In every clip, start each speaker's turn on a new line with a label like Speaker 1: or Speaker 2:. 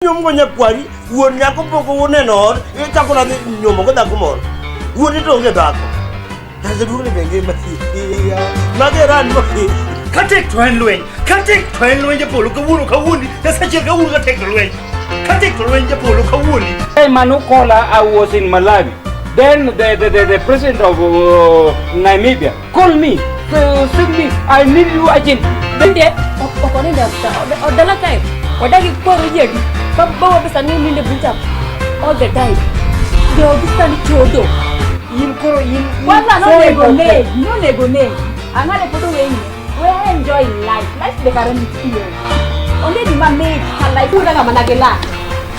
Speaker 1: Nyomgo nyakwari, wuon nyako pok oneno ot, ichako nadhi nyombo go dhako moro. Wuoni to onge dhako. Jaduong' ni be ngima. Mage ran mo.
Speaker 2: Katek to en lweny, katek to en lweny japolo kawuono kawuondi, Nyasaye kawuono katek to lweny. Katek to lweny japolo kawuondi.
Speaker 3: Hey, Manukola, I was in Malawi. Then the president of Namibia called me, send me, I need you urgently.
Speaker 4: Bende ok onindo e dala kae wadagi kwaro ji adi bawa pesa ni ninde bucha all the time jogi sani chodo
Speaker 3: In koro in
Speaker 5: Kwanza
Speaker 3: so
Speaker 5: nonego
Speaker 3: important.
Speaker 5: negi, nonego negi. Ang'ane pod oweyi. We enjoy life. Life be kare nitie. Onge gima mit ka life wuonda ga mana gi lak.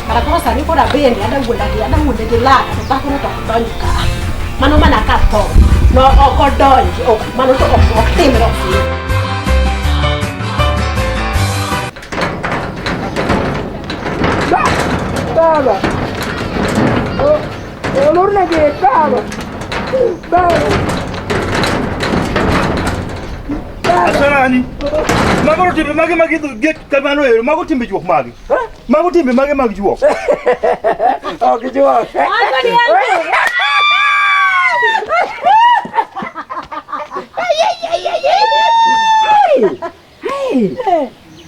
Speaker 5: Kara koro sani koro abende ada wuonda gi ada wuonde gi lak to dhakono to ok donj ka. Mano mana ka tho. No ok odonj, ok mano to ok ok timre ok timre.
Speaker 6: Baba. Oh, olorna gate, baba. Baba.
Speaker 2: Asarani. Mago timbe mage mag idho gate kamano ero, mago timbe juok mage. Mago timbe mage mag juok.
Speaker 6: Ok juok.
Speaker 4: Uncle di uncle.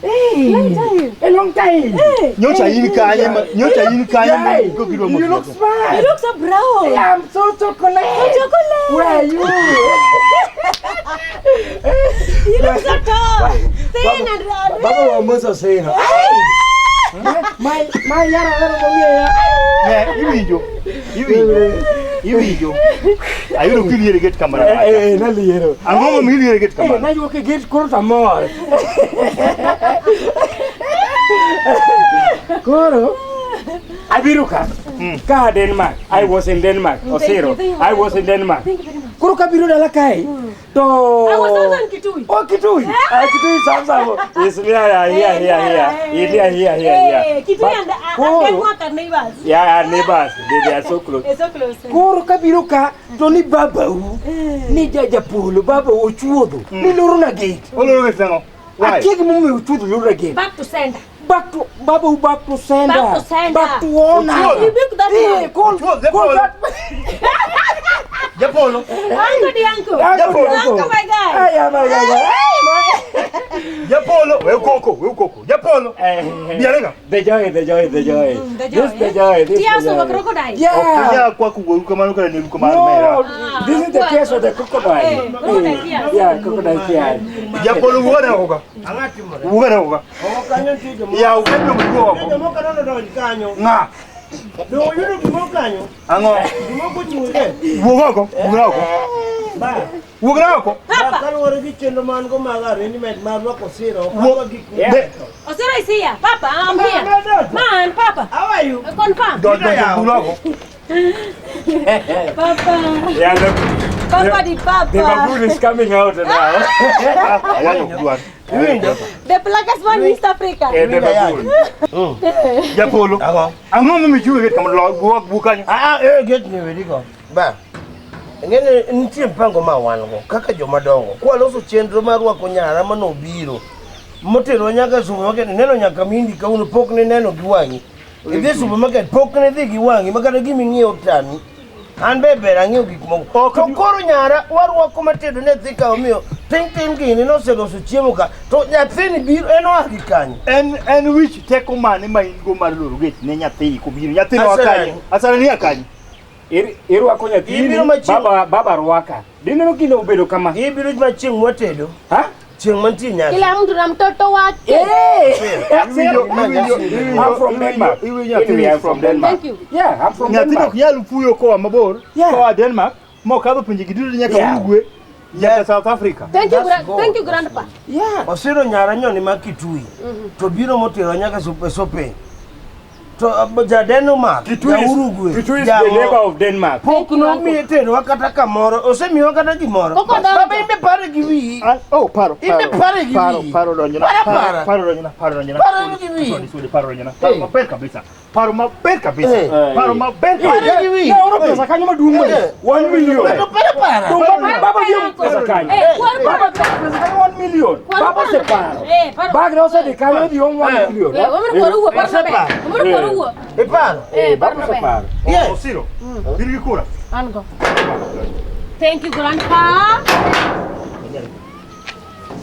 Speaker 6: Hey. A long time.
Speaker 2: Nyocha in kanye, nyocha in kanye
Speaker 6: Hey,
Speaker 2: ma gokirwa
Speaker 6: you look smart.
Speaker 4: You look so brown.
Speaker 6: Yeah, I'm so chocolate.
Speaker 4: So chocolate.
Speaker 6: Where are you?
Speaker 4: You look so tall. Thin and round.
Speaker 6: Baba wa Musa saying. My my yara yara yara.
Speaker 2: Ne, iwinjo. Iwinjo. Iwinjo. Ayudo kiliere gate kamano.
Speaker 6: Eh eh naliero.
Speaker 2: Ang'o momiyo iliere gate
Speaker 6: Eh,
Speaker 2: kamano?
Speaker 6: nayuok e gate koro to amor. Koro abiro ka ka Denmark. I was in Denmark. Osiro.
Speaker 4: Thank you,
Speaker 6: I was in Denmark.
Speaker 4: Thank you very much.
Speaker 6: Koro kabiro dala kae to
Speaker 4: I was also in Kitui.
Speaker 6: Oh, Kitui. Ah, Kitui sasa. Is near here, here, here. Here, here, here,
Speaker 4: Eh,
Speaker 6: here.
Speaker 4: Kitui
Speaker 6: But
Speaker 4: and
Speaker 6: koro-
Speaker 4: Denmark are neighbors.
Speaker 6: Yeah, our neighbors. They are so close.
Speaker 4: It's so close.
Speaker 6: Koro kabiro ka to ni babau ni japolo babau ochuodho ni lorona gate.
Speaker 2: Oloro gate nang'o? Why?
Speaker 6: Akia gimomiyo ochuodho lorona gate.
Speaker 4: Back to sender.
Speaker 6: Back to babau, back to sender.
Speaker 4: Back to sender.
Speaker 6: Back to owner.
Speaker 2: Ochuodho.
Speaker 4: Rebuke that
Speaker 6: Eh,
Speaker 4: man.
Speaker 6: call,
Speaker 2: Ochuodho,
Speaker 6: call
Speaker 2: japolo.
Speaker 6: that.
Speaker 2: Japolo.
Speaker 4: Uncle di uncle.
Speaker 6: Uncle,
Speaker 4: Uncle my guy.
Speaker 6: Ay, ay, my guy.
Speaker 2: Japolo, we koko, we koko. Japolo.
Speaker 6: Eh,
Speaker 2: Biarega.
Speaker 6: The joy, the joy, the joy.
Speaker 4: The joy,
Speaker 6: This the
Speaker 4: eh?
Speaker 6: joy. This
Speaker 4: Tears
Speaker 6: the
Speaker 4: of a
Speaker 6: joy.
Speaker 4: crocodile.
Speaker 2: Ok
Speaker 6: Yeah.
Speaker 2: nyal kwako wuoru kamano kata negu kamano mera.
Speaker 6: No, this is the case of the crocodile.
Speaker 4: Eh, crocodile tears.
Speaker 6: Yeah, crocodile tears.
Speaker 2: Japolo wuoga oko ka.
Speaker 1: Ang'o timore?
Speaker 2: Wuoga oko ka.
Speaker 1: Oko kanyo nitie jomoko.
Speaker 2: Yaw gate mondo iwuog oko.
Speaker 1: Jomoko nodonj kanyo.
Speaker 2: Ng'a?
Speaker 1: Donge oyudo gimoro kanyo?
Speaker 2: Ang'o?
Speaker 1: Gimoko oting'o gate.
Speaker 2: Wuog oko. Wuog oko.
Speaker 1: Ba,
Speaker 2: Wuog oko.
Speaker 1: ba kaluwore gi chenro ma an go mag arrangement mar rwako siro, ok
Speaker 2: Wuo-
Speaker 1: adwa gik
Speaker 6: Yeah.
Speaker 2: Be-
Speaker 4: Osiro is here. Papa, I'm here. Man, Papa.
Speaker 1: How are you?
Speaker 4: Confirm.
Speaker 2: Donj donj wuog oko.
Speaker 4: Papa.
Speaker 6: Yeah, the,
Speaker 4: Papa di Papa.
Speaker 6: the baboon is coming out now.
Speaker 2: Ah, ayanyo ok dwar.
Speaker 1: Iwinjo?
Speaker 4: The blackest one in East Africa.
Speaker 6: Eh, the baboon.
Speaker 2: Japolo.
Speaker 1: Ang'o?
Speaker 2: Ang'o momiyo ichung' e gate kamano? Lo- Wuog wuog kanyo.
Speaker 1: Ah, ah, eh, gate ni werigo. Ba. Ing'eni nitie mpango ma wan go kaka joma dongo. Kwaloso chenro mar rwako nyara manobiro moterwa nyaka supermarket, ineno nyaka mindi kawuono pok nineno gi wang'i. Idhi e supermarket pok nidhi gi wang'i ma kata gima ing'iewo tami. An be ber ang'iewo gik moko.
Speaker 2: Ok
Speaker 1: To
Speaker 2: bi-
Speaker 1: koro nyara warwako matedo ne dhi ka omiyo tin tin gini noseloso chiemo ka to nyathini biro en oa gi kanye.
Speaker 2: En wich teko mane ma in go mar loro gate ne nyathi kobiro? Nyathi no
Speaker 1: Asarani.
Speaker 2: kanye? Asarani a kanye?
Speaker 3: Irwako nyathini,
Speaker 1: Ibiro machiegni.
Speaker 3: baba, baba rwaka. Dineno kinde obedo kama.
Speaker 1: Ibiro ma chieng' mwatedo,
Speaker 3: Ha?
Speaker 1: chieng' mantie nyasi.
Speaker 4: Kila mtu na mtoto wake.
Speaker 6: Hey!
Speaker 2: Iwinjo- iwinjo-
Speaker 6: I'm from
Speaker 2: iwinjo-
Speaker 6: Denmark.
Speaker 2: iwinjo nyathini
Speaker 3: Anyway, I'm
Speaker 2: is from
Speaker 3: from Denmark.
Speaker 4: Thank you.
Speaker 3: Yeah, I'm from
Speaker 2: Nyathino
Speaker 3: Denmark.
Speaker 2: ok nyal fuyo koa mabor,
Speaker 6: Yeah.
Speaker 2: koa Denmark, mokadho pinje gi duto nyaka
Speaker 6: Yeah.
Speaker 2: Ugwe, nyaka South Africa.
Speaker 4: Thank you,
Speaker 1: That's God.
Speaker 4: thank you grandpa.
Speaker 6: Yeah.
Speaker 1: Osiro nyara nyoni ma Kitui to biro motero nyaka shopping. To ja Denmark,
Speaker 6: Kitui
Speaker 1: ja
Speaker 6: is,
Speaker 1: Uruguay,
Speaker 6: Kitui is
Speaker 1: ja
Speaker 6: the neighbor of Denmark.
Speaker 1: Pok nomiye terowa kata kamoro, osemiwa kata gimoro.
Speaker 4: Pok odonjo.
Speaker 1: Baba imbe pare gi wiyi.
Speaker 2: Ah, oh, paro,
Speaker 1: Imbe
Speaker 2: paro,
Speaker 1: pare gi
Speaker 2: paro,
Speaker 1: wiyi.
Speaker 2: paro donjona,
Speaker 1: Para,
Speaker 2: paro,
Speaker 1: para.
Speaker 2: paro donjona, paro donjona.
Speaker 1: Paro gi wiyi.
Speaker 2: Sorry, sorry, paro donjona. Paro
Speaker 1: Hey.
Speaker 2: maber kabisa. Paro maber kabisa.
Speaker 1: Eh.
Speaker 2: Paro maber
Speaker 1: Paro
Speaker 2: kabisa.
Speaker 1: gi wi.
Speaker 6: Ne oro pesa kanyo maduong' ma
Speaker 1: Eh.
Speaker 6: 1 million.
Speaker 1: To pare para.
Speaker 6: To baba baba gi pesa kanyo.
Speaker 4: Eh, kwar-
Speaker 6: Baba gi pesa kanyo 1 million.
Speaker 4: Kwar-
Speaker 6: Baba oseparo.
Speaker 4: Eh, paro-
Speaker 6: Bag ne osedhi kanyo odhi om 1
Speaker 1: Eh.
Speaker 6: million.
Speaker 4: Eh, wamro kwar wuo, paro maber.
Speaker 1: Oseparo.
Speaker 4: Wamro kwar wuo.
Speaker 1: Iparo.
Speaker 4: Eh, paro
Speaker 6: Baba
Speaker 4: maber.
Speaker 6: oseparo.
Speaker 1: Yes.
Speaker 2: Osiro. In gi kura.
Speaker 4: An go. Thank you, Grandpa.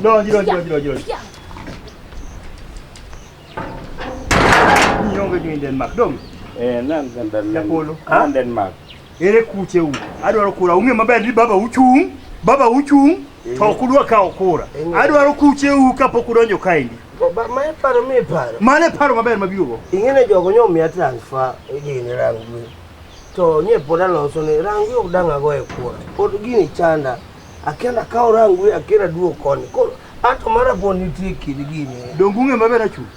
Speaker 2: Donji, donji, donji, donji, donji.
Speaker 4: Yeah.
Speaker 2: Ionge gi Denmark. Dong.
Speaker 3: Eh, nan Denmark.
Speaker 2: Japolo.
Speaker 3: Nan Denmark.
Speaker 2: Ere kuche u. Adwaro kura. Ung'e maber ni baba uchung'. Baba uchung'. To ok udwa kawo kura. Adwaro kuche u kapok udonjo kaendi.
Speaker 1: Ba ma iparo mi iparo.
Speaker 2: Mano e paro maber mabiro go.
Speaker 1: Ing'e jogo nyo miya transfer gini rangwe. To nye pod aloso ni rangwe ok dang' ago e kura. Pod gini chanda. Akienda kawo rangwe akienda duok koni. Koro ato mara pod nitie kind gini.
Speaker 2: Dong ung'e maber achung'.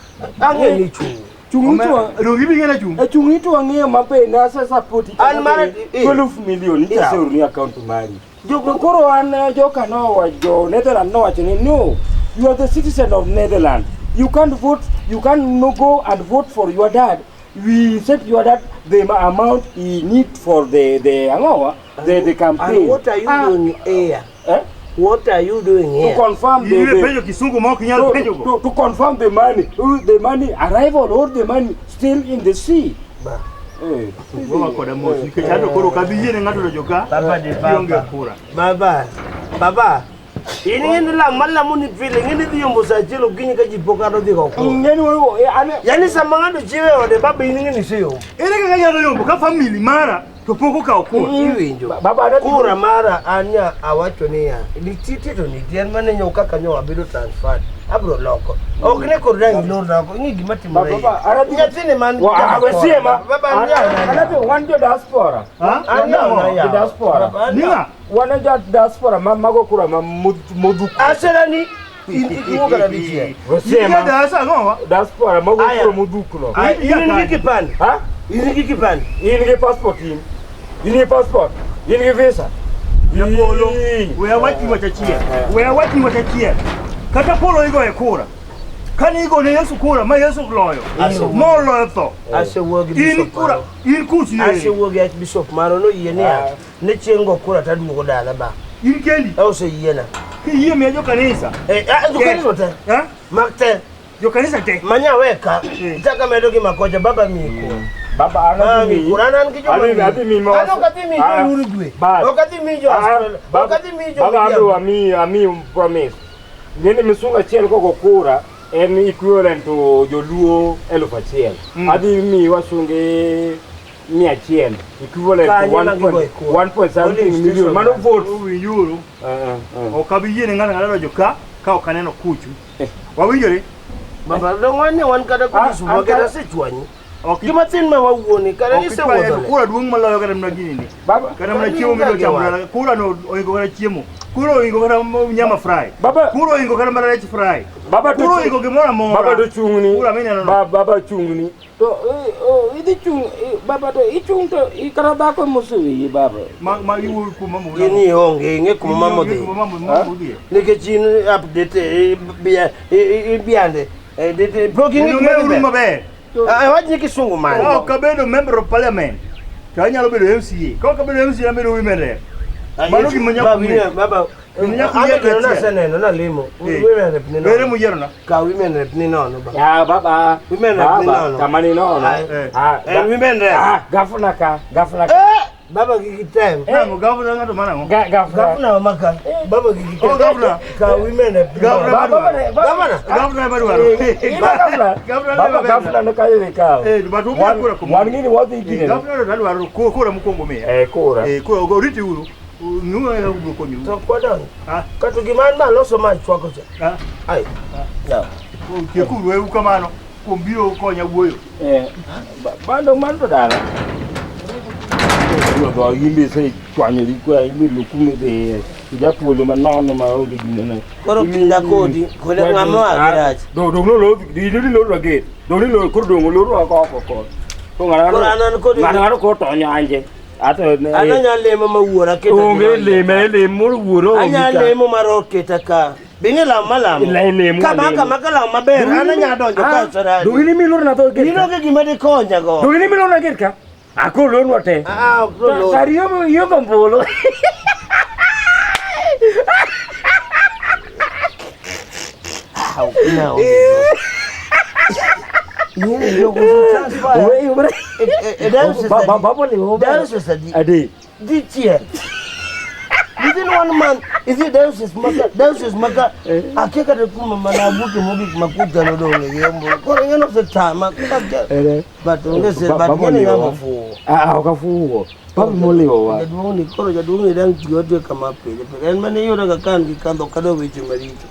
Speaker 1: Ang'e ni chung'.
Speaker 6: Chung' to
Speaker 2: Dong ibing'e ni achung'.
Speaker 6: E chung' to wang'eyo maber ne ase support
Speaker 1: An mara- eh.
Speaker 6: 12 million
Speaker 1: Yeah.
Speaker 6: iseoroni account mari. To koro an joka nowacho jo Netherland nowacho ni no you are the citizen of Netherlands you can't vote you can't no go and vote for your dad we set your dad the amount he need for the ang'owa the campaign
Speaker 1: And what are you doing here?
Speaker 6: eh?
Speaker 1: What are you doing
Speaker 6: To
Speaker 1: here?
Speaker 6: confirm
Speaker 2: In
Speaker 6: the
Speaker 2: penjo kisungu ma ok inyal penjo go.
Speaker 6: to confirm the money the money arrival or the money still in the sea.
Speaker 1: Ba.
Speaker 6: Eh.
Speaker 2: Gowa koda mos nikech anto koro ok abi yiene ng'ato donjo ka
Speaker 1: Baba di
Speaker 2: kionge
Speaker 1: baba.
Speaker 2: kura.
Speaker 1: Baba. Baba. In ing'e ni lam malamo ni pile ing'e ni dhi yombo sa achiel okinyi ka ji pok kata odhi go kura.
Speaker 6: Ng'eni an
Speaker 1: Yani sama ng'ato chiwo e ode baba in ing'e ni iseyombo.
Speaker 2: Ere kaka anyalo yombo ka family mara to pok okawo kura?
Speaker 1: Iwinjo.
Speaker 6: Baba adwa
Speaker 1: Kura mara an nya awacho niya, nitie to nitie en mane nyo kaka nyo wabedo transferred. Abro loko. Ok ne kod dang' ilorna oko, ing'e gima timore.
Speaker 6: Baba, ara-
Speaker 1: Nyathini man
Speaker 6: Wa- ah, we siema.
Speaker 1: Baba an nya.
Speaker 6: Anapi wan jo diaspora.
Speaker 2: Ha?
Speaker 1: An nya
Speaker 2: Nang'o?
Speaker 1: na
Speaker 6: Jo
Speaker 1: yawa.
Speaker 6: diaspora.
Speaker 1: Baba, an
Speaker 2: Ni
Speaker 1: nya.
Speaker 2: ng'a?
Speaker 6: Wan jo diaspora ma mago kura ma modhuku.
Speaker 1: Asera ni in iwuok kata dichiel.
Speaker 6: We
Speaker 2: In
Speaker 6: siema.
Speaker 2: dasa ang'owa?
Speaker 6: Diaspora mago
Speaker 1: Aya.
Speaker 6: kura modhuku no.
Speaker 1: Ah, In gi kipande.
Speaker 6: Ha?
Speaker 1: In gi kipande.
Speaker 6: In gi passport in. In gi passport. In gi visa.
Speaker 2: Japolo,
Speaker 6: Ii.
Speaker 2: we awachni wach achiel. We awachni wach achiel. Kata polo igoye kura. Kane igone Yesu kura ma Yesu loyo. Moloyo tho.
Speaker 1: Asewuo gi
Speaker 2: In
Speaker 1: bishop
Speaker 2: kura,
Speaker 1: maro.
Speaker 2: in kuchi yere.
Speaker 1: Asewuo gi archbishop maro noyie niya, ne chieng' go kura taduogo dala ba.
Speaker 2: In kendi.
Speaker 1: Oseyiena.
Speaker 2: Kiyie miya jokanisa.
Speaker 1: Eh, ah, jokanisa te.
Speaker 2: Ha?
Speaker 1: Mak te.
Speaker 2: Jokanisa te.
Speaker 1: Manyaweka.
Speaker 2: Eh.
Speaker 1: Chaka medo gi makocha baba miyi kura.
Speaker 6: Baba an
Speaker 1: Baba
Speaker 6: adhi
Speaker 1: miyi
Speaker 6: miyi.
Speaker 1: kura. An an gi joma
Speaker 6: Adhi
Speaker 1: miyi.
Speaker 6: adhi miyi
Speaker 1: An ok adhi miyi jo Uruguay. Ok adhi miyi jo Australia. Ok adhi miyi jo
Speaker 6: Baba
Speaker 1: Miriambo.
Speaker 6: adhi amiyi amiyi promise. Ng'eni misungu achiel kogo kura en equivalent to joluo 1000. Adhi miyi wasunge 100 equivalent to
Speaker 1: Kanyo ma gigoye kura.
Speaker 6: 1 point something
Speaker 1: Polling
Speaker 6: million.
Speaker 1: station
Speaker 6: Mano
Speaker 1: kanyo.
Speaker 6: vote.
Speaker 2: Owinjuru.
Speaker 6: Eh, eh.
Speaker 2: Ok abi yiene ng'ato ang'ata donjo ka ka ok aneno kuchu. Wawinjore?
Speaker 1: Baba dong wan ne wan kata
Speaker 6: Ah,
Speaker 1: kod Kisumu
Speaker 6: an
Speaker 1: kata
Speaker 6: kata-
Speaker 1: asechwanyi.
Speaker 2: Ok
Speaker 1: Gima thin ma wawuoni kata
Speaker 2: ok ichwanye to
Speaker 1: nisewuothone.
Speaker 2: kura duong' maloyo kata mana gini ni.
Speaker 6: Baba
Speaker 2: Kata mana chiemo midwa chamo dala. Kura no oingo kata chiemo. Kura oingo kata nyama fry.
Speaker 6: Baba-
Speaker 2: Kura oingo kata mana rech fry.
Speaker 6: Baba to
Speaker 2: Kura oingo gimoro amora.
Speaker 6: Baba to chung'ni.
Speaker 2: Kura mineno no.
Speaker 6: Ba, baba chung'ni. To eh, oh, idhi chung' baba to ichung' to kata dhako moseweyi baba.
Speaker 2: Ma ma iwuoyo kuom mama
Speaker 1: In ionge ing'e kuma mama odhi.
Speaker 2: Kuma mama odhiye.
Speaker 1: Nikech in update ibiande. Pok ing'e
Speaker 2: Kendo
Speaker 1: kuma
Speaker 2: ng'euru
Speaker 1: dhi ber.
Speaker 2: maber.
Speaker 1: Ah, Awach ni kisungu mane.
Speaker 2: Ka ok abedo member of parliament, to anyalo bedo MCA. Ka ok abedo MCA, abedo women rep. Mano gima nyaka
Speaker 1: Baba,
Speaker 2: ung'e.
Speaker 1: Baba,
Speaker 2: Gima nyaka ung'e
Speaker 1: an to
Speaker 2: achiel.
Speaker 1: naseneno nalimo.
Speaker 2: Eh.
Speaker 1: Women rep ni
Speaker 2: Were
Speaker 1: nono.
Speaker 2: muyierona.
Speaker 1: Ka women rep ni nono ba.
Speaker 6: Ya baba.
Speaker 1: Women rep ni
Speaker 6: Baba,
Speaker 1: nono.
Speaker 6: kama ni nono.
Speaker 1: Ai.
Speaker 2: Eh.
Speaker 6: Ah,
Speaker 1: En women rep.
Speaker 6: Ah, gafuna ka, gafuna ka.
Speaker 1: Eh, Baba kik item.
Speaker 2: Nang'o gavana ng'ato manang'o?
Speaker 6: Gafuna.
Speaker 1: Gavana maka. Baba kik item.
Speaker 2: Oh, gavana.
Speaker 1: Ka women rep ni
Speaker 2: Gavana
Speaker 1: nono.
Speaker 2: madwaro.
Speaker 1: Gavana.
Speaker 2: Gavana madwaro.
Speaker 6: Ina gafuna.
Speaker 2: Gavana
Speaker 6: Baba
Speaker 2: maber.
Speaker 6: gafuna no kayo ikawo.
Speaker 2: Eh, but umiya kura kuma.
Speaker 6: Wan gini wadhi
Speaker 2: Eh,
Speaker 6: gine.
Speaker 2: Gavana no adwaro kura mokwongo miya.
Speaker 6: Eh, kura.
Speaker 2: Eh, kura oriti uru. Ng'u kaka ubiro konyoru.
Speaker 1: To kwadonjo.
Speaker 2: Ah,
Speaker 1: Kata gima an maloso ma chwako cha.
Speaker 2: ah.
Speaker 1: Ai. No.
Speaker 2: Tiekuru weuru kamano kuom biro konya wuoyo.
Speaker 6: Eh, bando man to dala. Yo go imbe se chwanyori kwa imbe lukume de ijapuonjo manono ma onge gimene.
Speaker 1: Koro kinda kodi, kod ng'ama oa gi rach.
Speaker 6: Do do no lo di di lo rage. Do ni lo koro dong lo ro ko ko ko. Ko ng'ana
Speaker 1: Koro an an kodi-
Speaker 6: ng'ana ng'ano koro tonyo anje. Ato ne.
Speaker 1: An anya lemo ma wuora keta.
Speaker 6: Onge leme lemo wuoro.
Speaker 1: Anya lemo mar oketa ka. Bing'e lamo malamo.
Speaker 6: Lemo,
Speaker 1: Kama
Speaker 6: lemo.
Speaker 1: kama ka lamo maber, an anya donjo ka osera.
Speaker 6: Dogini milorna dho gate.
Speaker 1: In onge gima dikonyago.
Speaker 6: Dogini milorna gate ka. Ako lonwa te.
Speaker 1: Ah, ok lor.
Speaker 6: Kar yogo yogo mbolo.
Speaker 1: Ah, ok na onge. Ing'e yogo transfer.
Speaker 6: We we.
Speaker 1: E diocese
Speaker 6: Ba ba
Speaker 1: adi?
Speaker 6: ba bole.
Speaker 1: Diocese adi?
Speaker 6: Adi.
Speaker 1: Dichiel. Within one month, idhi diocese maka, diocese maka, akia kata kuma mana awuoke mogik makucha nodong' e yombo. Koro ing'e osetama.
Speaker 6: Ere.
Speaker 1: But onge se,
Speaker 6: Ba-
Speaker 1: but
Speaker 6: ba-
Speaker 1: ing'e ni
Speaker 6: baba
Speaker 1: ng'ama
Speaker 6: oliwo.
Speaker 1: ofuwo.
Speaker 6: Ah, ok afuwo. Baba moliwowa.
Speaker 1: Jaduong' ni koro jaduong' ni dang' tiyo atiyo kama pile pile. En mana iyudo ka kan gi kandho kadho weche maricho.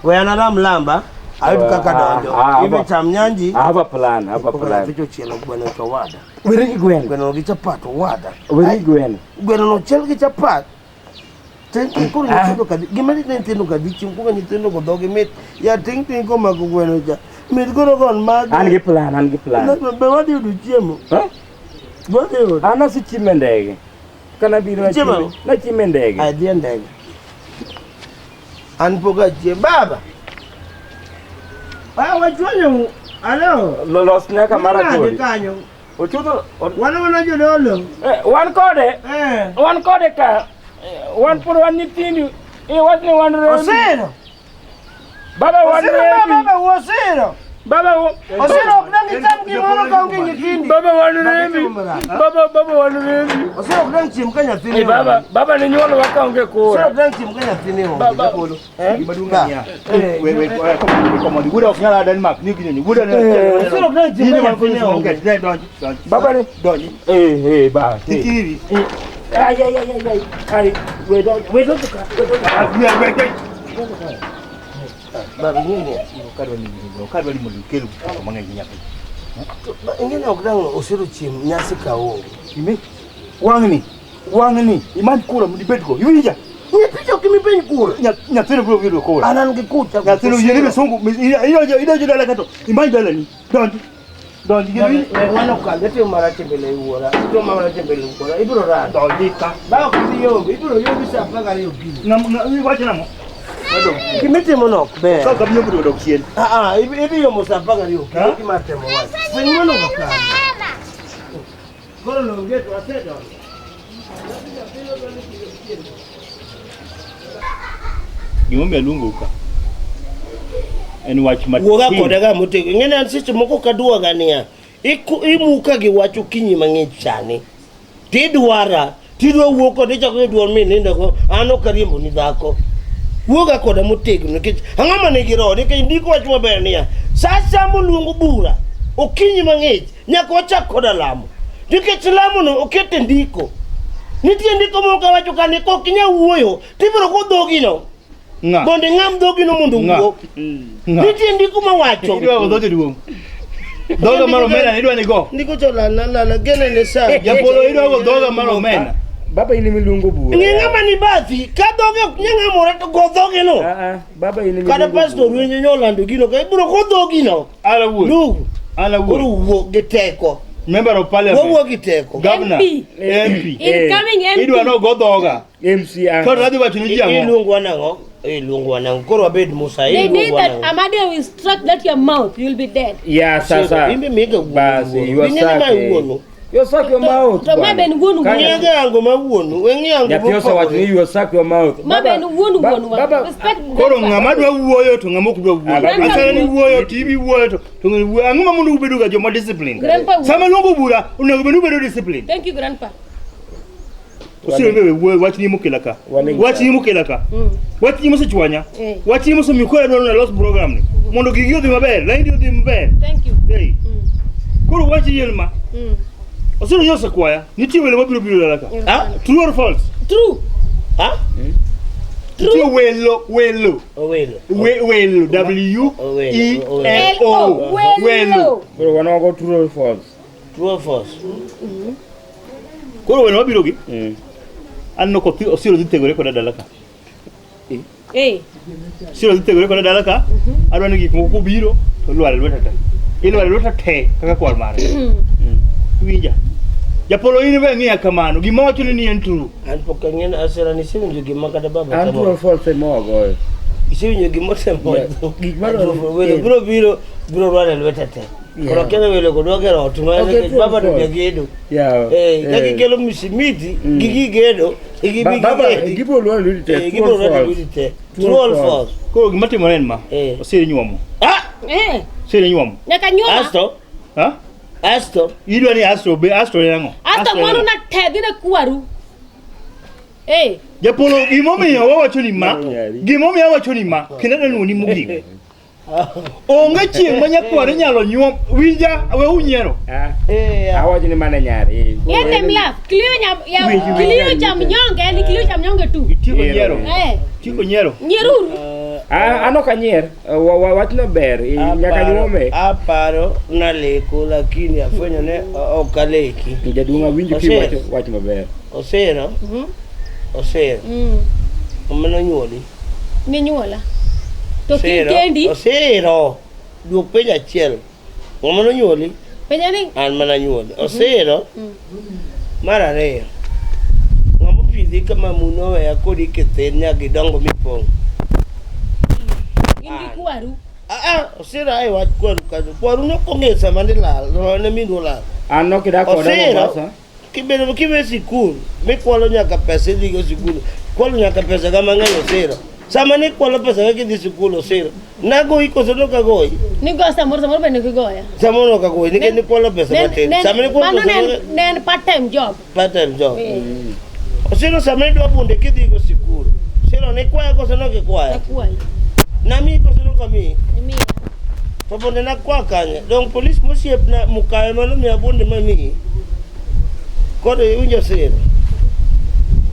Speaker 1: We an alam lamba, ayud kaka donjo.
Speaker 6: Ah, ah,
Speaker 1: Ibe
Speaker 6: ba-
Speaker 1: cham nyanji.
Speaker 6: I have a plan, I have a
Speaker 1: Koro
Speaker 6: plan.
Speaker 1: nyathi chochielo gweno to wada.
Speaker 6: Weri gi gweno.
Speaker 1: Gweno gi chapat owada.
Speaker 6: Weri gi gweno.
Speaker 1: Gweno no ochiel gi chapat. Ting ting koro nyithindo kadhi. Gima lit ne nyithindo kadhi chiemo koro nyithindo go dhogi mit. Ya ting ting komako gweno cha. Mit koro kon magi.
Speaker 6: An gi plan, an gi plan.
Speaker 1: Be wadhi yudo chiemo.
Speaker 6: Huh?
Speaker 1: Wadhi yudo.
Speaker 6: An asechiemo e ndege. Kana biro
Speaker 1: Chiemo
Speaker 6: nachiemo
Speaker 1: ang'o?
Speaker 6: nachiemo e ndege.
Speaker 1: Adhi e ndege. An pok achiem. Baba. Ah, wachwanyo. Alo.
Speaker 6: Los nyaka mara
Speaker 1: Nade
Speaker 6: kodi.
Speaker 1: kanyo.
Speaker 6: Ochudho
Speaker 1: Wan mana jodolo.
Speaker 6: Eh, wan kode.
Speaker 1: Eh.
Speaker 6: Wan kode ka. Wan pod wan nyithindo. Eh, wach ni wan rembi.
Speaker 1: Osiro.
Speaker 6: Baba wan
Speaker 1: Osiro
Speaker 6: rembi.
Speaker 1: baba osiro.
Speaker 6: Baba
Speaker 1: Osiro ok dang icham gimoro ka onge nyithindi.
Speaker 6: Baba wan rembi. Baba baba wan rembi.
Speaker 1: Osiro ok dang chiem ka nyathini.
Speaker 6: Eh, baba baba ni nyuolo wa ka onge
Speaker 1: Osiro
Speaker 6: kura.
Speaker 1: ok dang chiem ka nyathini onge.
Speaker 6: Baba.
Speaker 1: Japolo. Eh?
Speaker 2: Gima duong'
Speaker 1: Ba.
Speaker 2: en niya.
Speaker 1: Eh.
Speaker 2: We we komodi. Wuoda ok nyal a Denmark ni gini. Wuoda ne.
Speaker 1: Osiro ok dang chiem
Speaker 2: Gini
Speaker 1: ka
Speaker 2: man
Speaker 1: nyathini
Speaker 2: koro
Speaker 1: onge.
Speaker 2: onge. Donji donji.
Speaker 6: Baba ni
Speaker 2: Donji.
Speaker 6: Eh eh ba.
Speaker 2: Ikiri.
Speaker 6: Ay ay ay ay ay. Ay, we don't we don't ka. We don't.
Speaker 2: We we we.
Speaker 1: Baba ing'e
Speaker 2: Kadwa ni mondo ikel pesa mang'eny ne nyathi.
Speaker 1: Ba ing'e ni ok dang osiro chiem nyasi ka onge.
Speaker 2: Ime wang'ni wang'ni imany kura mondo ibedgo. Iwinja?
Speaker 1: Nyathi ok imipenj kura.
Speaker 2: Nyathino biro yudo kura.
Speaker 1: An an gi kucha.
Speaker 2: Nyathino yiene misungu idonjo idonjo dala kato imany dalani. Donji. Donji gi
Speaker 1: We wano kal itimo marach e mbele wuora. Itimo marach e mbele wuora. Ibiro rado.
Speaker 2: Donji ka.
Speaker 1: Ba ok ibi yombo. Ibiro yombi sa 12 okinyi.
Speaker 2: Ng'am iwacho nang'o?
Speaker 1: Gimitimo no ok ber.
Speaker 2: Ka ok abi yombo to dok chien.
Speaker 1: Ah ah, ibi yombo sa 12 okinyi.
Speaker 2: Ha?
Speaker 1: Gima temo wacho. Fweny mano ok kare. Koro longe to asedonjo.
Speaker 2: Gimomiyo aluongou ka en wach matin.
Speaker 1: Wuoga koda ga motegno. Ing'e ni an seche moko kaduoga niya, imuka gi wach okinyi mang'ich sani. Tidwara, tidwa wuok kode ichako idwar mi nindo go, an ok ariembo ni dhako. Wuoga koda motegno nikech ang'o ma nigi roho nikech ndiko wacho maber niya, sa asaya moluongo bura okinyi mang'ich nyaka wachak koda lamo. Nikech lamono oket e ndiko. Nitie ndiko moko kawacho ka ni kok inyal wuoyo tibiro go dhogino.
Speaker 2: Ng'a?
Speaker 1: Mondo ing'am dhogino mondo
Speaker 2: Ng'a?
Speaker 1: owuo.
Speaker 2: Ng'a?
Speaker 1: Nitie ndiko mawacho.
Speaker 2: Idwa go dho jaduong'. Dhoga mar omena ni idwa ni go.
Speaker 1: Ndiko cho lala lala gene ne sa.
Speaker 2: Japolo idwa go dhoga mar omena.
Speaker 6: Baba in emiluongo bura.
Speaker 1: Ng'e ng'ama ni bathi, ka dhoge ok nyal ng'amore to go dhogeno.
Speaker 6: Ah ah, baba in emiluongo.
Speaker 1: Kata pastor
Speaker 6: bura.
Speaker 1: winjo nyolando gino ka ibiro go dhogino.
Speaker 2: An awuon.
Speaker 1: Ndugu,
Speaker 2: An
Speaker 1: koro
Speaker 2: awuon.
Speaker 1: wuo gi teko.
Speaker 2: Member of parliament.
Speaker 1: Wawuo gi teko.
Speaker 2: Governor.
Speaker 4: MP.
Speaker 2: MP.
Speaker 4: Incoming MP.
Speaker 2: Idwa no go dhoga.
Speaker 6: MC an.
Speaker 2: Koro adhi wacho ni ji ang'o?
Speaker 1: Iluongo nang'o? Iluongo nang'o? Koro wabed Musa.
Speaker 4: They need
Speaker 1: Iluongo
Speaker 4: that
Speaker 1: nang'o?
Speaker 4: Amade will strike that your mouth, you'll be dead.
Speaker 6: Ya sasa.
Speaker 1: Imbe miga wuonu.
Speaker 6: Basi you are
Speaker 1: Ing'e ni ma
Speaker 6: sacked.
Speaker 1: wuonu.
Speaker 6: You suck your mouth.
Speaker 4: To ma ben wuon
Speaker 6: Ka-
Speaker 4: wuon.
Speaker 1: Ng'e ango ma wuonu. We ng'e ango.
Speaker 6: Nyathi osewacho ni you suck your mouth.
Speaker 4: Ma ben wuon
Speaker 6: Ba-
Speaker 4: wuon wa.
Speaker 6: Baba
Speaker 4: Respect
Speaker 2: Koro
Speaker 4: grandpa.
Speaker 2: ng'ama dwa wuoyo to ng'ama ok dwa
Speaker 6: Ah,
Speaker 2: wuoyo.
Speaker 6: baba-
Speaker 2: Asana ni wuoyo to ibi wuoyo to to ng'ani wuoyo. Ang'o ma mondo ubedo ga joma discipline?
Speaker 4: Grandpa wuoyo.
Speaker 2: Sama luongo bura onego bed ni ubedo discipline.
Speaker 4: Thank you grandpa.
Speaker 2: Osiro be wuoyo wach ni mokela ka.
Speaker 6: Waling'
Speaker 2: Wach ni mokela ka. Wach ni mosechwanya.
Speaker 4: Eh.
Speaker 2: Wach ni mosemiyo koro adwaro ni alos program ni. Mondo gigi odhi maber, laini odhi maber.
Speaker 4: Thank you.
Speaker 2: Hey. Koro wach yien ma. Osiro nyosa osekwaya. Nitie welo mabiro biro dala ka.
Speaker 1: Ah?
Speaker 2: True or false?
Speaker 4: True.
Speaker 1: Ha?
Speaker 2: Nitie welo welo.
Speaker 1: Owelo.
Speaker 2: Welo W E L O.
Speaker 4: Welo.
Speaker 2: Welo.
Speaker 6: Koro wan wago true or false.
Speaker 1: True or false?
Speaker 2: Koro welo mabiro gi.
Speaker 6: Mm.
Speaker 2: Aneno kothi Osiro dhi tegore koda dala ka.
Speaker 4: Eh.
Speaker 2: Osiro dhi tegore koda dala ka. Adwa ni gik moko kobiro to lwar e lweta te. Ilwar e lweta te kaka kwar mare. Iwinja? Japolo in be ng'iya kamano. Gima wacho ni en true.
Speaker 1: An pok ang'eyo asera ni isewinjo gima kata baba
Speaker 6: An true or
Speaker 1: tamo.
Speaker 6: false ema wagoyo.
Speaker 1: Isewinjo gimotemo
Speaker 6: Yeah. Gik madwarore.
Speaker 1: Welo biro biro biro rwalo e lwete te. Koro
Speaker 6: Yeah.
Speaker 1: kene welo go dwoke ot ma
Speaker 6: Okay,
Speaker 1: nikech baba to
Speaker 6: true,
Speaker 1: jagedo.
Speaker 6: Yeah.
Speaker 1: Eh, ka
Speaker 6: Eh.
Speaker 1: gikelo misimiti
Speaker 6: Mm.
Speaker 1: gi gigedo gi
Speaker 6: Baba, gibiro lwaro lweti te.
Speaker 1: Eh,
Speaker 6: True
Speaker 1: gibiro
Speaker 6: or
Speaker 1: rwalo
Speaker 6: false?
Speaker 1: lweti te.
Speaker 6: True
Speaker 1: True
Speaker 6: or
Speaker 1: or
Speaker 6: false?
Speaker 1: false?
Speaker 2: Koro gima timore en ma.
Speaker 1: Eh.
Speaker 2: Osiri nyuomo.
Speaker 1: Ah!
Speaker 4: Eh,
Speaker 2: Osiri nyuomo.
Speaker 4: nyaka nyuola.
Speaker 1: Asto,
Speaker 2: Ha?
Speaker 1: asto.
Speaker 2: Idwa ni astro be astro en ang'o?
Speaker 4: Asto
Speaker 2: Astro en
Speaker 4: mwandu
Speaker 2: ang'o?
Speaker 4: na te dhi ne kwaru. Eh,
Speaker 2: Japolo gimomiyo wawacho ni ma,
Speaker 6: Nyari.
Speaker 2: gimomiyo awacho ni ma, kendo adwa nuoni mogik. Onge chieng' ma nyakwar inyalo nyuom, winja, we unyiero.
Speaker 6: Ah.
Speaker 1: Eh,
Speaker 6: Awacho ni mana nyari.
Speaker 4: let them laugh. Kilio nyam ya
Speaker 2: Winji, winji.
Speaker 4: kilio cha mnyonge ni kilio cha mnyonge tu.
Speaker 2: Itieko
Speaker 6: Nyiero.
Speaker 2: nyiero.
Speaker 4: Eh,
Speaker 2: Itieko nyiero.
Speaker 4: nyieruru.
Speaker 6: Ah, an ok anyier. Wachno ber. Nyaka nyuome.
Speaker 1: Aparo naleko lakini afwenyo ne ok aleki.
Speaker 6: Jaduong' awinjo
Speaker 1: Osir.
Speaker 6: kiwacho wach maber.
Speaker 1: Osiro,
Speaker 4: Mhm.
Speaker 1: osiro.
Speaker 4: Mm.
Speaker 1: Mano nyuoli.
Speaker 4: Ninyuola. To
Speaker 1: Osiro,
Speaker 4: kikendi,
Speaker 1: Osiro. Duok penjo achiel. Ng'ama nonyuoli?
Speaker 4: penja ni
Speaker 1: An mana nyuoli. Osiro.
Speaker 4: Mm.
Speaker 1: Mar ariyo. Ng'ama opidhi kama muno oweya kodi kithin nyaka idongo mipong'.
Speaker 4: in gi kwaru.
Speaker 1: Ah, ah, osiro ae wach kwaru kanyo. Kwaru ne ok ong'eyo sama ne lal, sama ne minwa olal.
Speaker 6: An nok idak koda
Speaker 1: Osiro.
Speaker 6: Mombasa.
Speaker 1: Kibedo kiwe sikul, mikwalo nyaka pesa idhigo sikul. Kwalo nyaka pesa ga mang'eny osiro. Sama ne kwalo pesa ga kidhi sikul osiro. Nagoyi koso nok agoyi?
Speaker 4: Nigo samoro samoro bende ok igoya.
Speaker 1: Samoro ok agoyi nikech nikwalo pesa matin. Sama nikwalo
Speaker 4: Mano
Speaker 1: pesa
Speaker 4: ne en-
Speaker 1: mang'eny-
Speaker 4: ne en part time job.
Speaker 1: part time job.
Speaker 4: Eh,
Speaker 1: Osiro sama idwa bunde kidhigo sikul. Osiro nikwaya koso nok ikwaya?
Speaker 4: Akwayi.
Speaker 1: Namiyi koso nok amiyi?
Speaker 4: Imiya.
Speaker 1: To bunde nakwa kanye? Dong polis mosiepna mukawe manomiya bunde mamiyi. Koro iwinjo Osiro.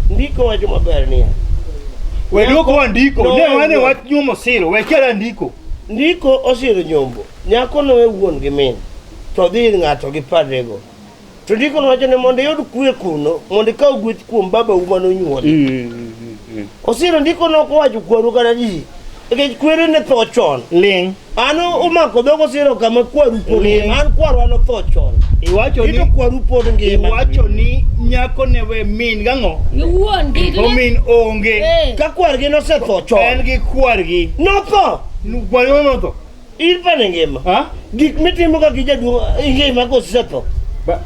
Speaker 1: Ndiko wacho maber niya.
Speaker 2: We duoko wa ndiko.
Speaker 1: No,
Speaker 2: Ne wane
Speaker 1: no.
Speaker 2: wach nyuomo siro, we kiara ndiko.
Speaker 1: Ndiko osiro nyombo. Nyako nowe wuon gi min. To dhi ir ng'ato gi padrego. To ndiko nowacho ni mondo iyud kwe kuno, mondo ikaw gweth kuom babau manonyuoli. Osiro ndiko nok owacho kwaru kata ji. Nikech kwere ne tho chon.
Speaker 2: Ling.
Speaker 1: An omako dhog osiro kama kwaru pod
Speaker 2: Ling.
Speaker 1: ngima. An kwarwa notho chon.
Speaker 2: Iwacho
Speaker 1: Ito
Speaker 2: ni
Speaker 1: kwaru pod ngima.
Speaker 2: iwacho ni nyako ne we min gang'o?
Speaker 4: Gi wuon gi
Speaker 2: To min onge.
Speaker 4: Eh.
Speaker 1: Ka kwargi nosetho
Speaker 2: En
Speaker 1: chon.
Speaker 2: gi kwargi.
Speaker 1: Notho!
Speaker 2: Kwargi notho.
Speaker 1: In pane ngima.
Speaker 2: Ha?
Speaker 1: Gik mitimo ka gi jaduong' ingima kosetho.
Speaker 6: Ba-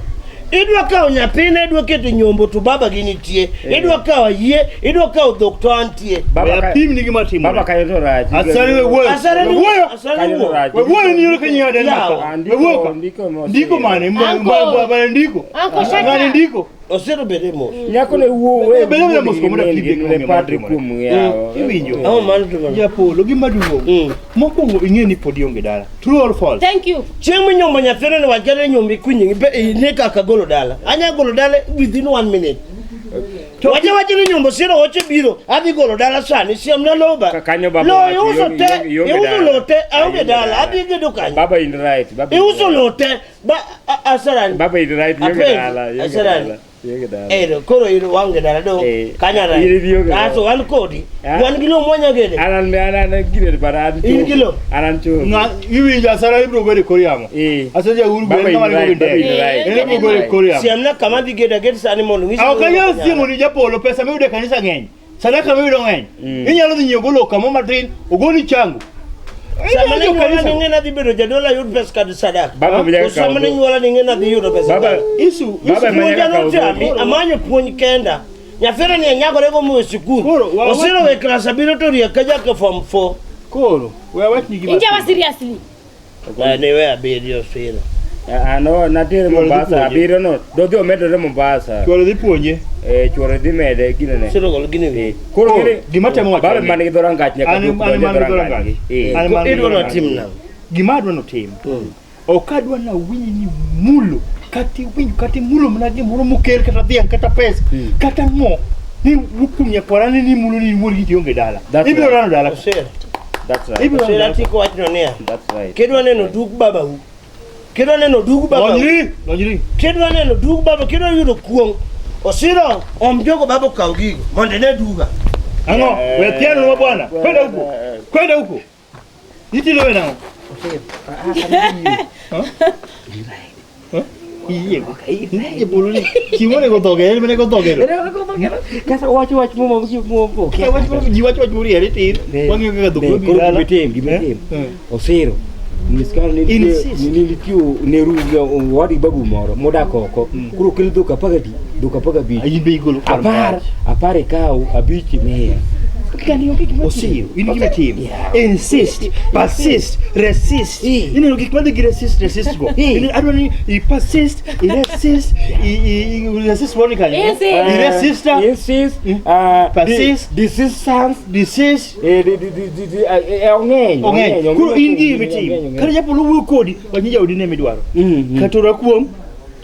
Speaker 1: Idwa kawo nyathine, idwa keto nyombo to baba gi nitie. Idwa kawo ayie, idwa kawo dhok to antie.
Speaker 6: Baba
Speaker 2: We
Speaker 6: ka-
Speaker 2: apim ni gima timore.
Speaker 6: Baba kayo to rach.
Speaker 2: Asare we wuoyo.
Speaker 1: Asare
Speaker 2: We
Speaker 1: ni
Speaker 2: wuoyo.
Speaker 1: asare
Speaker 6: Kanyo
Speaker 1: ni
Speaker 6: to rach.
Speaker 2: We wuoyo ni yoro kenya den
Speaker 1: Yawa.
Speaker 2: maka.
Speaker 6: Ah,
Speaker 2: We
Speaker 6: ndiko-
Speaker 2: wuoyo ka.
Speaker 6: ndiko mosiro.
Speaker 2: Ndiko mane?
Speaker 4: Uncle.
Speaker 2: Mane ndiko?
Speaker 4: Uncle shut
Speaker 2: Ng'ani
Speaker 4: up.
Speaker 2: ndiko?
Speaker 1: Osiro bede mos.
Speaker 6: Nyako ne wuo we
Speaker 2: Bede bede mos komoda
Speaker 6: wuon gi
Speaker 2: pige
Speaker 6: ne
Speaker 2: kuom
Speaker 6: padre
Speaker 2: gima
Speaker 6: kuom yawo.
Speaker 2: Iwinjo?
Speaker 1: Ang'o mano to mano?
Speaker 2: Japolo gima duong'. Mokwongo ing'e ni pod ionge dala. True or false?
Speaker 4: Thank you.
Speaker 1: Chieng' minyombo nyathine ni wach kata nyombo ikwinyi ine kaka golo dala. Anya golo dala within one minute. Wache wache ni nyombo siro oche biro adhi golo dala sani siemna loba.
Speaker 6: Ka- kanyo baba
Speaker 1: Lo
Speaker 6: wacho,
Speaker 1: iuso
Speaker 6: ionge-
Speaker 1: te,
Speaker 6: ionge
Speaker 1: iuso
Speaker 6: dala.
Speaker 1: lo te, aonge
Speaker 6: Ionge
Speaker 1: dala,
Speaker 6: dala.
Speaker 1: adhi gedo kanyo.
Speaker 6: Baba in right. Baba in
Speaker 1: Iuso
Speaker 6: right.
Speaker 1: lo te, ba asarani.
Speaker 6: Baba in right. Ionge
Speaker 1: Apenjo,
Speaker 6: dala. Ionge
Speaker 1: Asarani.
Speaker 6: dala. Ionge dala.
Speaker 1: Ero, koro in waonge dala dong'
Speaker 6: Eh,
Speaker 1: kanya
Speaker 6: in ionge dala.
Speaker 1: Aso wan kodi.
Speaker 6: Ah.
Speaker 1: Wan gi lo mwanya gede.
Speaker 6: An an an gine but an
Speaker 1: In gi lo?
Speaker 6: An an chopo.
Speaker 2: Ng'a iwinjo asara ibiro godo e kor yamo.
Speaker 6: Eh.
Speaker 2: Asara jauru
Speaker 6: Baba
Speaker 2: gwen
Speaker 6: in
Speaker 2: kama
Speaker 6: right.
Speaker 2: nigo
Speaker 6: Baba in
Speaker 2: ndege.
Speaker 6: right.
Speaker 2: En ibiro godo e kor yamo.
Speaker 1: Siemna kama adhi gedo aged sani mondo ng'isi.
Speaker 2: Ok anyal siemo ni japolo pesa miyudo e kanisa ng'eny. Sadaka miyudo ng'eny. Inyalo dhi nyiewo go lowo kamoro matin, ogoni chango.
Speaker 1: Sama ne
Speaker 2: Inyalo
Speaker 1: nyuola
Speaker 2: kanisa.
Speaker 1: ni ng'e nadhi bedo jadolo ayud pesa kata sadaka.
Speaker 6: Baba
Speaker 1: To
Speaker 6: nyaka
Speaker 1: sama
Speaker 6: kaw
Speaker 1: ne
Speaker 6: dhok.
Speaker 1: nyuola ni ng'e nadhi yudo pesa.
Speaker 6: Baba
Speaker 2: Isu,
Speaker 6: Baba
Speaker 2: isu.
Speaker 6: ema
Speaker 1: Puonja
Speaker 6: nyaka kaw
Speaker 1: notami,
Speaker 6: dhok.
Speaker 1: amanyo puonj kenda. Nyathina ni anyagore go moyo sikul.
Speaker 2: Koro, wa-
Speaker 1: Osiro we klas abiriyo to riek ka jaka form 4.
Speaker 2: Koro, we awachni gima.
Speaker 4: Injawa seriously.
Speaker 1: Ne we abiriyo osiro.
Speaker 6: Ah, no, natere
Speaker 2: Chuoro dhi
Speaker 6: Mombasa.
Speaker 2: puonje.
Speaker 6: Abiriyo no. Dodhi omedore Mombasa.
Speaker 2: Chuoro dhi puonje.
Speaker 6: Eh, chuoro dhi mede gine ne.
Speaker 1: Osiro gol gini wi.
Speaker 6: Koro
Speaker 2: Koro,
Speaker 6: ng'e-
Speaker 2: gima temo wacho
Speaker 6: Baba
Speaker 2: ni-
Speaker 6: man gi dhorangach nyaka
Speaker 2: An
Speaker 6: duok
Speaker 2: an
Speaker 6: donjo
Speaker 2: man gi
Speaker 6: dhorangach.
Speaker 2: dhorangach.
Speaker 6: Eh.
Speaker 2: An man gi
Speaker 1: Idwa
Speaker 2: dhorangach.
Speaker 1: notim nang'o?
Speaker 2: Gima adwa notim. Ok adwa nawinj ni mulo kata iwinjo kata imulo mana gimoro mokel kata dhiang' kata pesa kata ang'o ni wuok kuom nyakwara ni nimulo ni iwuon gi tionge dala.
Speaker 6: That's
Speaker 2: Ibiro
Speaker 6: right.
Speaker 2: rano dala.
Speaker 1: Osiro.
Speaker 6: That's right.
Speaker 2: Ibiro rano
Speaker 1: Osiro
Speaker 2: dala.
Speaker 1: atiko wachno niya.
Speaker 6: That's right.
Speaker 1: Kidwa neno dug babau. Kidwa neno dug babau.
Speaker 2: Donjri, donjri.
Speaker 1: Kidwa neno dug baba, kidwa yudo kuong'. Osiro om jogo baba okaw gigo mondo ine duga.
Speaker 2: Ang'o? We thiano wa bwana. Kwenda huko. Kwenda huko. Itilo we nang'o? Iyiego. Jopolo ni chiemo onego dhoge, en mane godhoge.
Speaker 6: Kasa wacho wach mo mo mo
Speaker 2: Ka wach mo ji wacho wach moriere tir. Wang'iyo kaka dhok
Speaker 6: Ne,
Speaker 2: biro
Speaker 6: koro
Speaker 2: dala.
Speaker 6: gima tim, gima tim.
Speaker 2: Eh.
Speaker 6: Osiro. Nyis kar ni
Speaker 2: Insist.
Speaker 6: nitie ni nitie neru wadgi babu moro modak oko. Koro okel dhok apagadi, dhok apagabich.
Speaker 2: In be igolo kwan
Speaker 6: Apar,
Speaker 2: marach.
Speaker 6: apar ikaw, abich imiya. Kani onge gima
Speaker 2: Osiro, in gima tim.
Speaker 6: Yeah.
Speaker 2: Insist, persist, resist.
Speaker 6: Eh.
Speaker 2: Ineno gik madhi gi resist, resist go.
Speaker 6: Eh.
Speaker 2: Adwa ni i persist, i resist, i resist moro ni kanyo.
Speaker 4: Insist.
Speaker 2: I resist,
Speaker 6: Insist.
Speaker 2: Mm. Persist.
Speaker 6: Desistance.
Speaker 2: desist.
Speaker 6: Eh, di- di- di- di- di- eh, eh, ong'eny.
Speaker 2: Ong'eny. Koro in gi gima
Speaker 6: ong'eny,
Speaker 2: itim.
Speaker 6: ong'eny.
Speaker 2: Kata japolo wuoyo kodi, wach ni jaodi ne midwaro.
Speaker 6: Mm, mm.
Speaker 2: Kata ora kuom,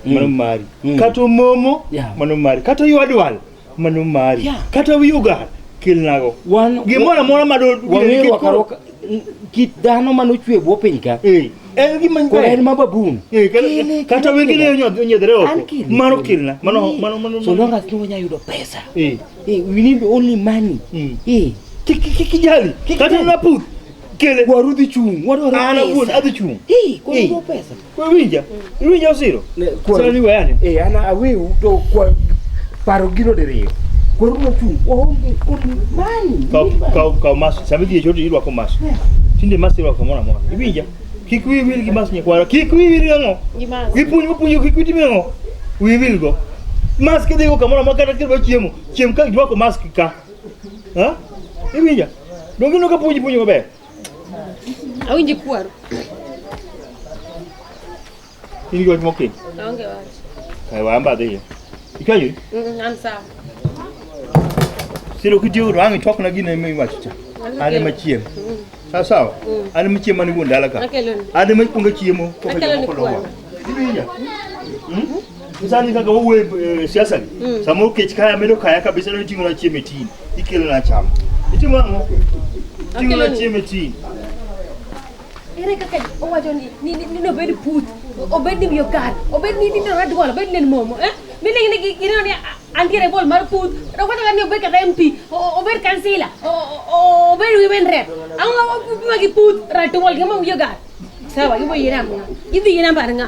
Speaker 2: mano mari.
Speaker 6: Mm.
Speaker 2: Kata omomo,
Speaker 6: Yeah.
Speaker 2: mano mari. Kata ywa dwal, mano mari.
Speaker 6: Yeah.
Speaker 2: Kata wiyi ogar, kelnago.
Speaker 6: Wan
Speaker 2: Gimoro amora ma do-
Speaker 6: wang'eyo
Speaker 2: nikech
Speaker 6: rwako
Speaker 2: koro-
Speaker 6: arwaka kit dhano manochwe e bwo piny ka.
Speaker 2: Eh, en gima
Speaker 6: Koro en ma baboon.
Speaker 2: Eh,
Speaker 6: Kele,
Speaker 2: kata
Speaker 6: kele,
Speaker 2: wengene
Speaker 6: kele.
Speaker 2: onyiedhre
Speaker 6: An
Speaker 2: oko.
Speaker 6: kele,
Speaker 2: Mano
Speaker 6: kele.
Speaker 2: kelna. Mano
Speaker 6: Eh,
Speaker 2: mano mano.
Speaker 6: So long as ni wanyalo yudo pesa.
Speaker 2: Eh.
Speaker 6: Eh, we need only money.
Speaker 2: Mm.
Speaker 6: Eh,
Speaker 2: Kik ijali.
Speaker 6: Kik
Speaker 2: Kata
Speaker 6: ijali.
Speaker 2: na puth. Kele.
Speaker 6: waru dhi chung', wadwaro
Speaker 2: An awuon
Speaker 6: pesa.
Speaker 2: adhi chung'.
Speaker 6: Eh, koro
Speaker 2: Eh.
Speaker 6: wadwaro pesa.
Speaker 2: Iwinja? Iwinja Osiro?
Speaker 6: Ne, kwaru.
Speaker 2: Sani weyane.
Speaker 6: Eh, an awewu to kwa paro gino diriyo. Kwaru nochung', waonge only money.
Speaker 2: Kaw kaw kaw mas. Sama idhi e choo to irwako mas. Tinde mas irwako kamoro amora. Iwinja? Kik wiyi wil gi mas nyakwara. Kik wiyi wil gi ang'o?
Speaker 4: Gi mas.
Speaker 2: Gipuonj mopuonjo kik wiyi tim ang'o? Wiyi wil go. Mask idhigo kamoro amora kata kidwa chiemo. Chiem ka irwako mask ka. Ha? Iwinja? Donge ineno ka puonji puonjo maber?
Speaker 4: Awinji kwaru.
Speaker 2: In gi wach mokiny.
Speaker 4: Aonge wach.
Speaker 2: Kae wa amba adhiyo. Ikanyo?
Speaker 4: Mm, an sawa.
Speaker 2: Siro kitiyo to ang' itokna gine miwacho cha. An ema chiem. Sawa sawa? An ema chiemo an wuon dala ka.
Speaker 4: Akeloni.
Speaker 2: An ema kuongo chiemo koka
Speaker 4: Akeloni
Speaker 2: jomoko luwa.
Speaker 4: kwaru.
Speaker 2: Iwinja? Hmm? Sani kaka wawuoyo e siasa gi. Samoro kech kaya medo kaya kabisa no iting'o na chiemo e tin. Ikelo na cham. Itimo ang'o? Iting'o na
Speaker 4: Akeloni.
Speaker 2: chiemo e tin.
Speaker 4: Ere kaka owacho ni ni ni ni obed puth, obed ni wiyo kar, obed ni ni radwal, obed ni en momo, eh? Miling ni gineno ni antiere bol mar puth, to kata ni obed kata MP, obed kansila, obed women rep. Ang'o ma gi puth, ratwal gi ma wiyo gar. Sawa, gibo yiena ng'a? Gidhi yiena mar ng'a?